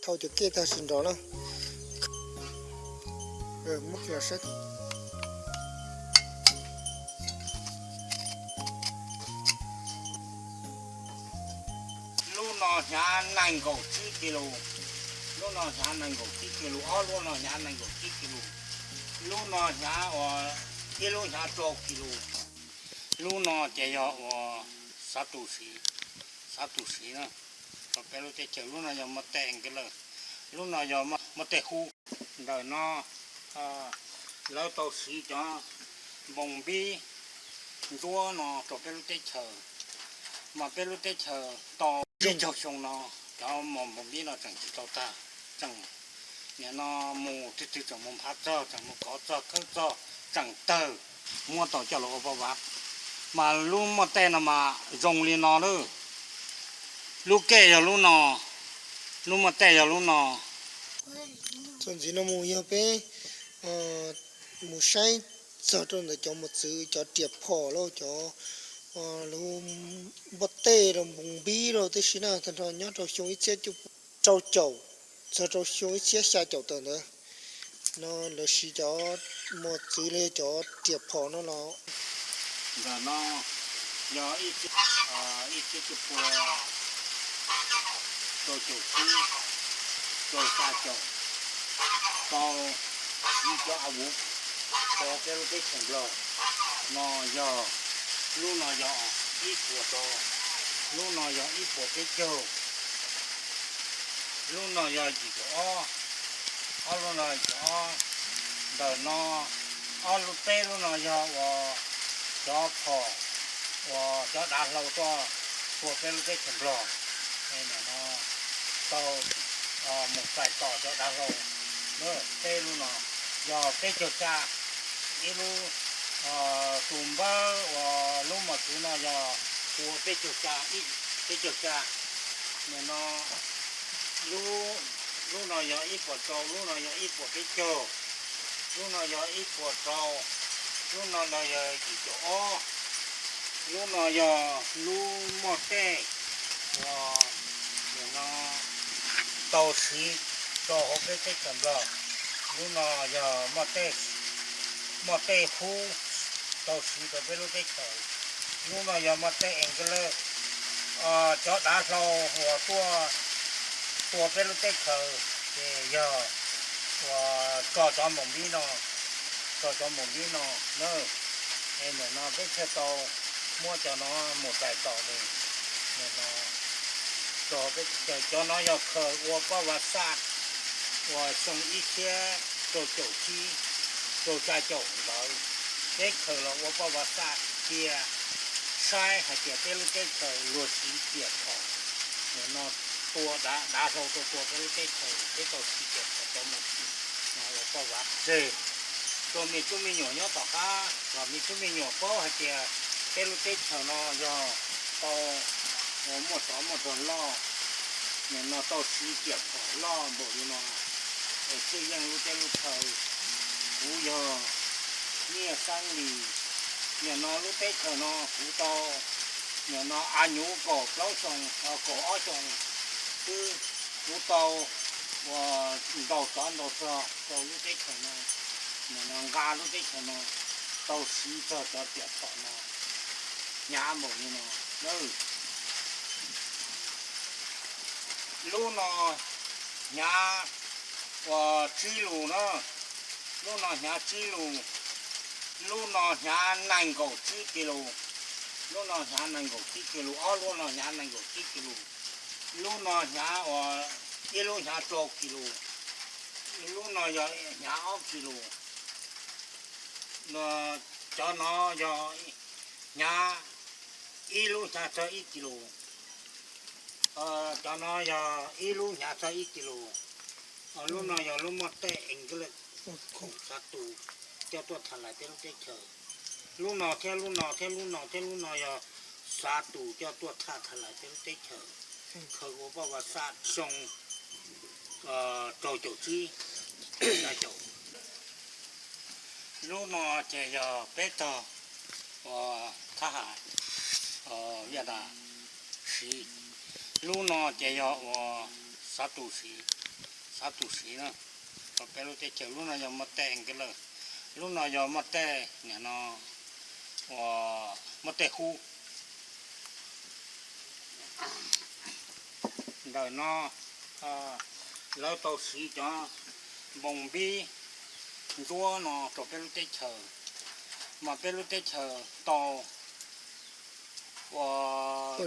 Khau cov kej tag sim nrov na. Muab los saib. Lub no hnyav nees nkaum tsib kis lus, lub no hnyav nees nkaum tsib kis lus, ob lub no hnyav nees nkaum tsib kis lus, lub no hnyav uas ib lub hnyav rau kis lus, lub no ces yog uas xav tus siv, xav tus siv na. Rau peb lub teb chaws lub no yog muaj tej ees kiv lawm, lub no yog muaj tej hub. Ntawm no lawv tau siv cov npoos npib ntsuab no rau peb lub teb chaws, mas peb lub teb chaws tau peb caug xyoo no cov mos npoos npib no tseem tsis tau tag, tseem nim no mus twg twg tseem mus nphav txog, tseem mus kov txog khawb txog, tseem tawg, muab tau coj los ua paj vav. Mas lub muaj tej no mas zoo li no lawm. Lub kej yog lub no, lub muaj tej yog lub no. Txuas ntxiv no mus yog peb mus saib txog rau ntawm cov mos txwv, cov riam phom lauj, cov npoj tej rau npoos npib rau tib si na, tag nrho nyob rau xyoo ib txhiab cuaj pua rau caum txog rau xyoo ib txhiab xya caum tawm ntawd no lawv siv cov mos txwv li cov riam phom no los. Ntawm no yog ib txhiab cuaj pua rau caum tsib, rau xya caum, tau siv cov a vuv rau peb lub teb chaws Nplog no yog, lub no yog ib puas rau, lub no yog ib puas peb caug, lub no yog yim caum ob, ob lub no yim caum ob. Ntawm no ob lub peb lub no yog uas cov phom uas cov dav hlau tuaj tua peb lub teb chaws Nplog, tau mus txais tos cov dav hlau. Peb lub no yog peb caug xya, ib lub, tus npawb uas lub mos txwv no yog tua peb caug xya, peb caug xya. Nim no lub no yog ib puas rau, lub no yog ib puas peb caug, lub no yog ib puas rau, lub no los yog yim caum ob. Lub no yog lub muaj tej uas nim no tau siv rau hauv peb teb chaws Nplog. Lub no yog muaj tej hub tau siv rau peb lub teb chaws. Lub no yog muaj tej ees kiv lawm, cov dav hlau uas tuaj tua peb lub teb chaws ces yog uas tso cov npoos npib no, tso cov npoos npib no na. Es nim no peb thiaj tau muab cov no mus txais tos li. Nim no cov no yog khaws ua paj vav xaj uas xyoo ib txhiab rau caum tsib, rau xya caum ntawd, peb khaws los ua paj vav xaj cia, saib hais tias peb lub teb chaws luag siv riam phom, nim no tua dav hlau tua tua peb lub teb chaws, peb tau siv riam phom cov mus ua paj vav tseg. Rau me tub me nyuam nyob tom qab los me tub me nyuam paub hais tias peb lub teb chaws no yog tau muaj tsov muaj rog loj, nim no tau siv riam phom loj npaum li no, es txwj yeej lub teb lub chaw. Kuv yog Nyiaj Xeeb Lis, nim no lub teb chaws no kuv tau, nim no av nyuv kaum plaub xyoo, kaum ob xyoo xwb, kuv tau ua ntaus tsov ntaus rog rau lub teb chaws no, nim no nqa lub teb chaws no, tau siv txog cov riam phom no hnyav npaum li no. Lub no hnyav uas tsib lus na, lub no hnyav tsib lus, lub no hnyav nees nkaum tsib kis lus, lub no hnyav nees nkaum tsib kis lus, ob lub no hnyav nees nkaum tsib kis lus, lub no hnyav uas ib lub hnyav rau kis lus, lub no yog hnyav ob kis lus. Cov no yog hnyav ib lub hnyav txog ib kis lus. Cov no yog ib lub hnyav txog ib kis lus. Lub no yog lub muaj tej ees kiv lawm, xav tus coj tuaj tham lais peb lub teb chaws. Lub no thiab lub no thiab lub no thiab lub no yog xav tus coj tuaj tham tham lais peb lub teb chaws, khaws ua paj vav xaj xyoo rau caum tsib, xya caum. Lub no ces yog peb tog uas thab ham Viaj Nam siv. Lub no ces yog uas xav tus siv. Xab tus siv na, rau peb lub teb chaws. Lub no yog muaj tej nkaus lawm, lub no yog muaj tej nim no uas muaj tej hub. Ntawm no lawv tau siv cov npoo npib ntsuab no rau peb lub teb chaws, mas peb lub teb chaws tau ua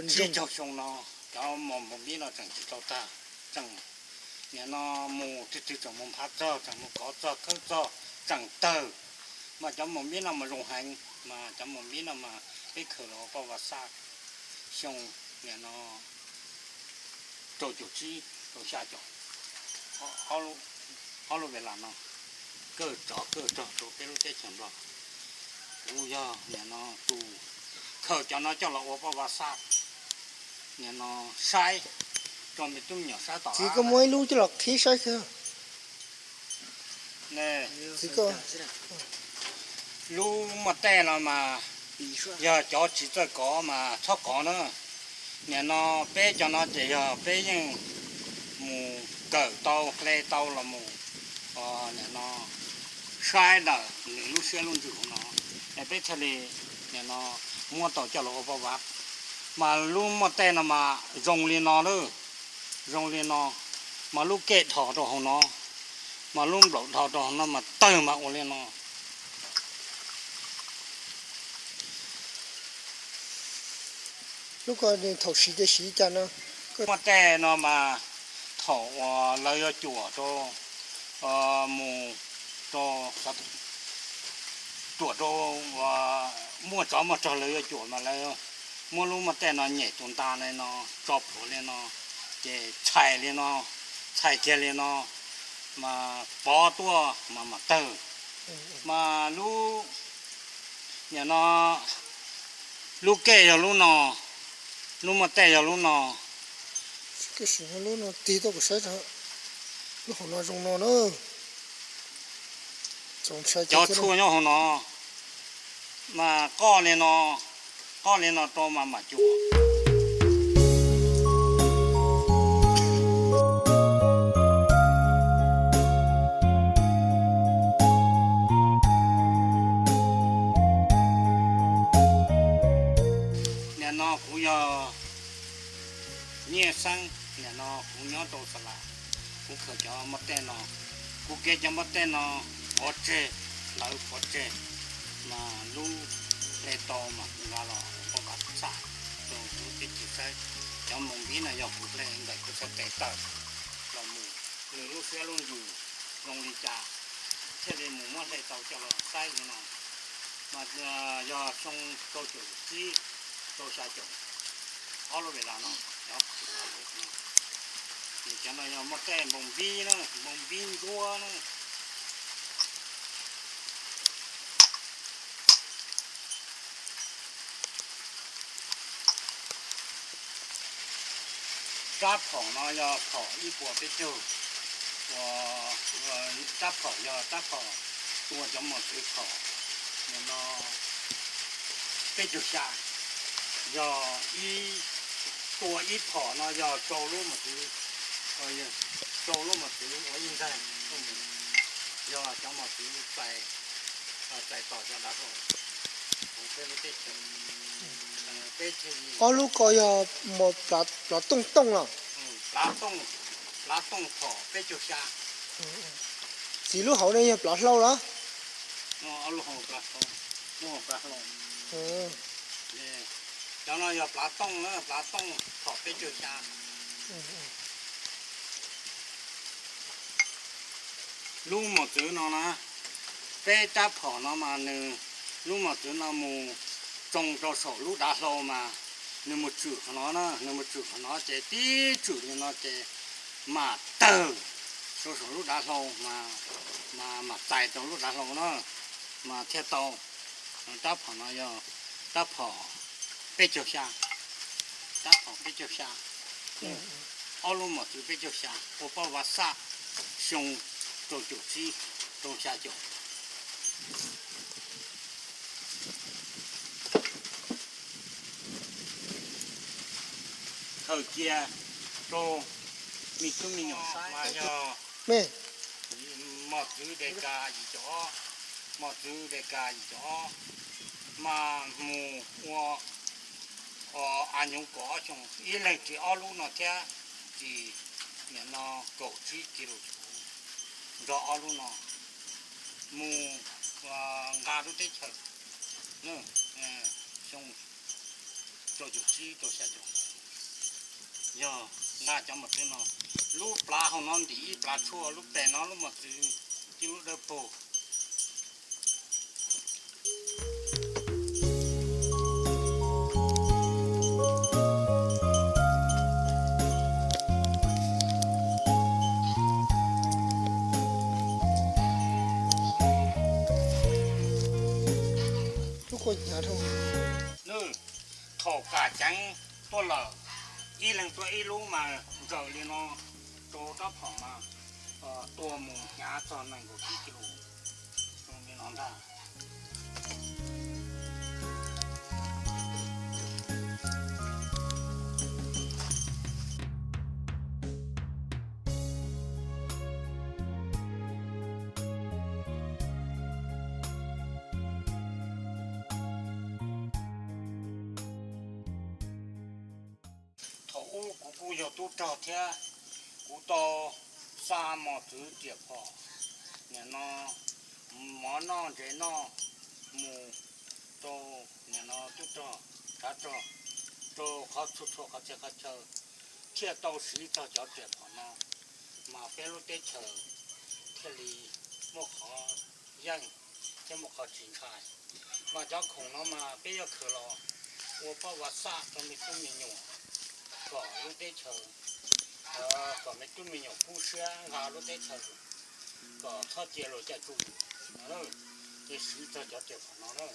tsib caug xyoo no cov mos npoo npib no tseem tsis tau tag, tseem nim no mus twg twg tseem mus nphav txog, tseem mus kov txog khawb txog tseem tawg. Mas cov mos npib no mas zoo heev, mas cov mos npib no mas peb khaws los ua paj vaj xaj xyoo nim no rau caum tsib rau xya caum, ob lub velas no kawg tsov kawg rog rau peb lub teb chaws Nplog. Kuv yog nim no tus khaws cov no coj los ua paj vaj xaj nim no saib rau me tub me nyuam saib tom. Txiv, koj muab ib lub coj los qhib saib. Lub muaj tej no mas yog cov tsis txawj kov mas txhob kov na. Nim no peb cov no ces yog peb yeej mus kawm tau hle tau los mus nim no saib ntawm nws lub siab lub ntsws hauv no, es peb thiaj li nim no muab tau coj los ua paj vaj. Mas lub muaj tej no mas zoo li no lawm, zoo li no, mas lub kej dhos rau hauv no, mas lub nplaum dhos rau hauv no mas tawg mas ua li no. Lub ko thaum siv ces siv cas no? Muaj tej no mas thaum uas lawv yuav cuam rau mus rau cuam rau muaj tsov muaj rog lawv yuav cuam mas lawv muab lub muaj tej no nyem tus nta li no, tso plhuav li no, ces txhais li no, txhais kiag li no, mas pov tuaj mas mam tawg. Mas lub nim no lub kej yog lub no, lub muaj tej yog lub no. Lub no tig tuaj kuv saib, lub hauv no zoo no na. Cov tshuaj nyob hauv no mas qoj li no, qoj li no rau mas mam cuam. Nim no kuv yog Nyiaj Xeeb, nim no kuv nyob rau Xa Las, kuv khaws cov npua tej no, kuv kev cov npua tej no pov tseg, hlawv pov tseg, mas lub hle tau mas kuv nqa los paj vaj xaj rau lub teb chaws saib. Cov moos npib no yog kuv hle ntawm kuv sawv tes tawm los mus, nws lub siab lub ntsws zoo li cas thiaj li mus muab hle tau coj los saib li no. Mas yog xyoo rau caum tsib rau xya caum, ob lub velas no, cov no, ces cov no yog muaj tej npoo npib na, npoo npib ntsuab na. Rab phom no yog phom ib puas peb caug, rab phom yog rab phom tua cov mos txwv phom, nim no peb caug xya, yog ib, tua ib phom no yog rau lub mos txwv, rau lub mos txwv ua ib nqaij, yog cov mos txwv txais tos cov dav hlau. Ob lub ko yog mos plav tooj tooj los? Plav tooj phom peb caug xya. Txiv, lub hauv no yog plav hlau los? Cov no yog plav tooj na, plav tooj phom peb caug xya. Lub mos txwv no na, peb rab phom no mas nws, lub mos txwv no mus tsoo rau saum lub dav hlau mas nws mus tswm qhov no na, nws mus tswm qhov no ces tib tswm li no ces mam tawg rau saum lub dav hlau mas, mas mam txais rau lub dav hlau na, mas thiaj tau. Rab phom no yog rab phom peb caug xya, rab phom peb caug xya, ob lub mos txwv peb caug xya, ua paj vaj xaj xyoo rau caum tsib rau xya caum. Khaws cia rau me tub me nyuam saib mas yog me. Mos txwv de ka yim caum ob, mos txwv de ka yim caum ob, mas mus ua a nyuv kaum ob xyoo, ib leeg ris ob lub no thiab, ris nim no kaum tsib kis lus nrog ob lub no mus nqa lub teb chaws xyoo rau caum tsib rau xya caum. Yog nqa cov mos txwv no, lub plhav hauv no ntim ib plhav tshuaj, lub pem no lub mos txwv, tib lub dawb paug. Thaum kam ceev tuaj lawm, ib leeg tuaj ib lub mas nkaws li no rau rab phom mas tua mus hnyav txog nees nkaum tsib kis lus li no ntag. Thaum ub kuv kuj yog tub rog thiab, kuv tau xa mos txwv riam phom, nim no mov noj ntsev noj mus rau nim no tub rog, tshav rog, rau qhov txhua txhua qhov txhia qhov chaw, thiaj tau siv txog cov riam phom no, mas peb lub teb chaws thiaj li muaj qhov yeej thiab muaj qhov tsis ntshai. Mas cov khoom no mas peb yuav khaws los ua pab vaj xaj rau me tub me nyuam, kom lub teb chaws, kom me tub me nyuam kub siab nqa lub teb chaws, kom txhob cia luag caij tsuj, ces siv txog cov riam phom no na.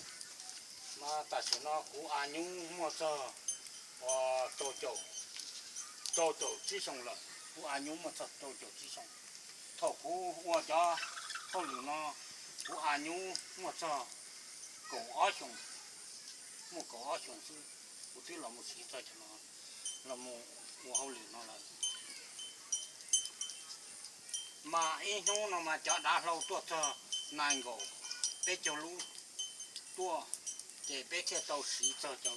Mas tam sim no kuv a nyub muaj txog rau caum, rau caum tsib xyoo lawm, kuv a nyub muaj txog rau caum tsib xyoo. Thaum kuv ua cov hauj lwm no, kuv a nyub muaj txog kaum ob xyoos, muaj kaum ob xyoos xwb, kuv twb los mus siv txog cov no, los mus ua hauj lwm no lawm. Mas ib hnub no mas cov dav hlau tuaj txog nees nkaum peb caug lub tuaj, ces peb thiaj tau siv txog cov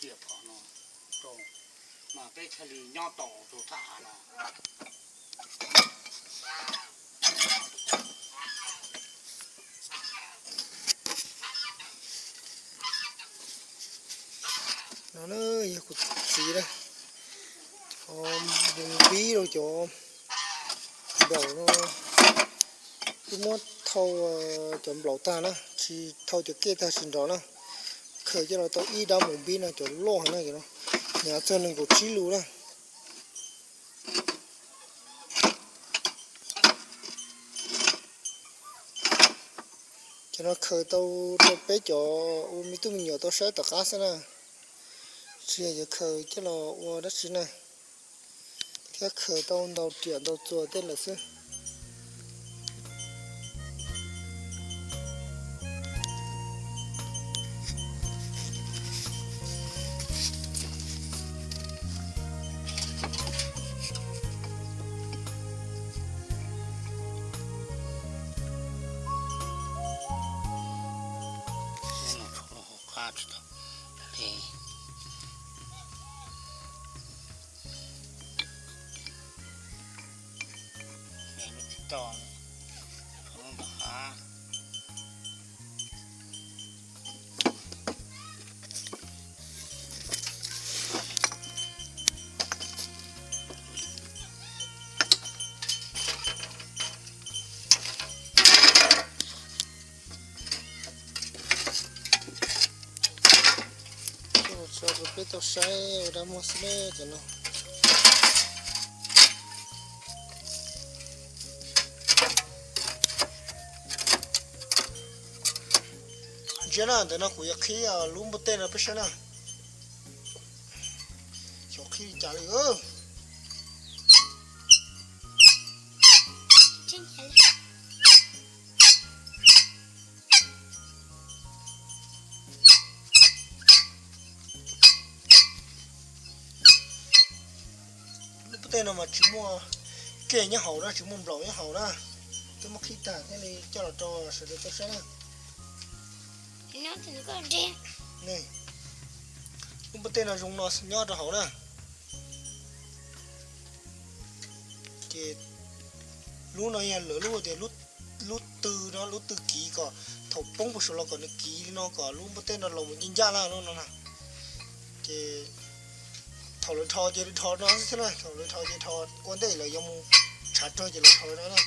riam phom no rau, mas peb thiaj li nyob tau rau thaj av no. No na, yog kuv txiv na, cov npib rau cov nplaum no, twb muab thau cov nplaum tag na, tsis thau cov kej tag tsis nrov na. Khaws coj los tau ib dab mus npib no cov loj na, hnyav txog nees nkaum tsib lus na. Cov no khaws tau rau peb cov ua me tub me nyuam tau saib tom qab xwb na, tsis yog yuav khaws coj los ua dab tsi na, thiab khaws tau ntau riam ntau txuas tej lawm xwb. Peb tau saib ua dab muag xwb ne cov no. Ntsia na, ntawm no kuv yuav qhib lub npua tej no peb saib na. Xyov qhib li cas li. Lub pub tej no mas tsis muaj, Ke nyob hauv na, tsis muaj nplaum nyob hauv na. Twb muab qhib tag thiaj li coj los rau sawv daws tau saib na. Lub npua teb no zoo no nyob rau hauv na. Ces lub no yog lawv lub tias lub tw no, lub tw kiv kom thaum poob puag saum los kom nws kiv li no kom lub npua teb no los mus ncaj ncaj na lub no na. Ces thaum lawv dhos ces lawv dhos no xwb thiab na, thaum lawv dhos ces dhos ua ntej lawv yuav mus tshav rog ces lawv dhos no na.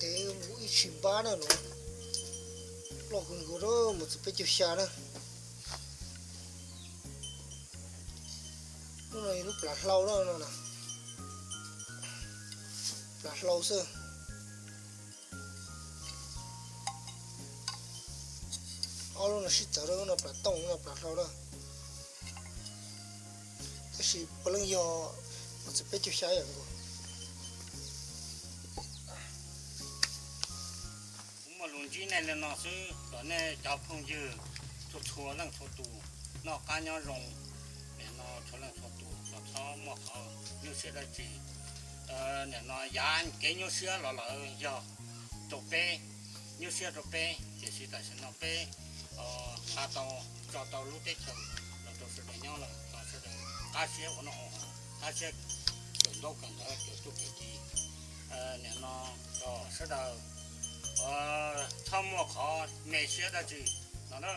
Tev mus ib tsis npab na no, loj kawg nkaus, mus txog peb caug xya na. Lub no yog lub plav hlau na no, plav hlau xwb. Ob lub no sib txawv, lub no plav tooj, lub no plav hlau na. Tab sis puav leej yog mus txog peb caug xya yam nkaus. Kuv muaj lus ntsib nej li no xwb los nej cov phooj ywg txhua txhua leej txhua tus noj qab nyob zoo. Nim no txhua leej txhua tus los txhob muaj qhov nyuaj siab dab tsi. Nim no yav kev nyuaj siab los lawm yog rau peb, nyuaj siab rau peb, tiam sis tam sim no peb nqa tau, tso tau lub teb chaws los rau sawv daws nyob lawm, kom sawv daws qab siab ua noj ua haus, qab siab kawm ntaub kawm ntawv, kawm txuj kawm ci. Nim no kom sawv daws txhob muaj qhov me siab dab tsi no na.